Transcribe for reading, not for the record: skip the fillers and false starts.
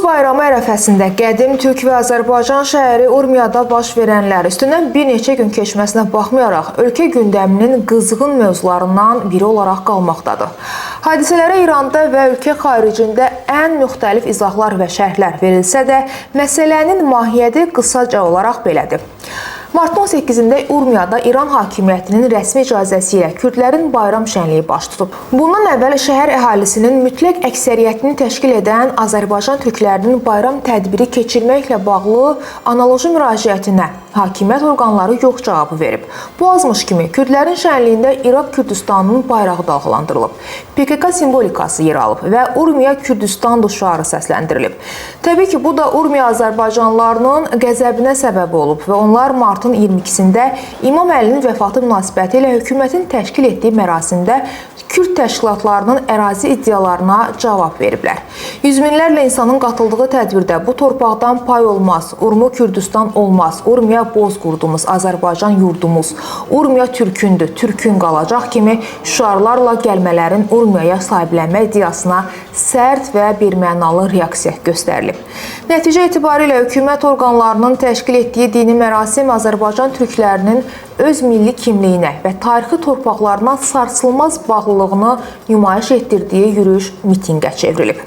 bayramı ərəfəsində qədim Türk və Azərbaycan şəhəri Urmiyada baş verənlər üstündən bir neçə gün keçməsinə baxmayaraq ölkə gündəminin qızğın mövzularından biri olaraq qalmaqdadır. Hadisələrə İranda və ölkə xaricində ən müxtəlif izahlar və şərhlər verilsə də, məsələnin mahiyyəti qısaca olaraq belədir. Martın 18-də Urmiyada İran hakimiyyətinin rəsmi icazəsi ilə Kürdlərin bayram şənliyi baş tutub. Bundan əvvəl şəhər əhalisinin mütləq əksəriyyətini təşkil edən Azərbaycan türklərinin bayram tədbiri keçirməklə bağlı analoji müraciətinə hakimiyyət orqanları yox cavabı verib. Bu azmış kimi Kürdlərin şənliyində İraq Kürdistanının bayrağı dalğalandırılıb. PKK simvolikası yer alıb və Urmiya Kürdistandır şüarı səsləndirilib. Təbii ki, bu da Urmiya Azərbaycanlılarının qəzəbinə səbəb olub və onlar martın 22-sində İmam Əlinin vəfatı münasibəti ilə hökumətin təşkil etdiyi mərasimdə Kürd təşkilatlarının ərazi iddialarına cavab veriblər. Yüz minlərlə insanın qatıldığı tədbirdə bu torpaqdan pay olmaz, Urmu Kürdistan olmaz, Urmiya Bozqurdumuz, Azərbaycan yurdumuz, Urmiya türkündür, türkün qalacaq kimi şüarlarla gəlmələrin Urmiyaya sahiblənmə iddiasına sərt və birmənalı reaksiya göstərilib. Nəticə etibarilə hökumət orqanlarının təşkil etdiyi dini mərasim Azərbaycan türklərinin öz milli kimliyinə və tarixi torpaqlarına sarsılmaz bağlılığını nümayiş etdirdiyi yürüyüş mitinqə çevrilib.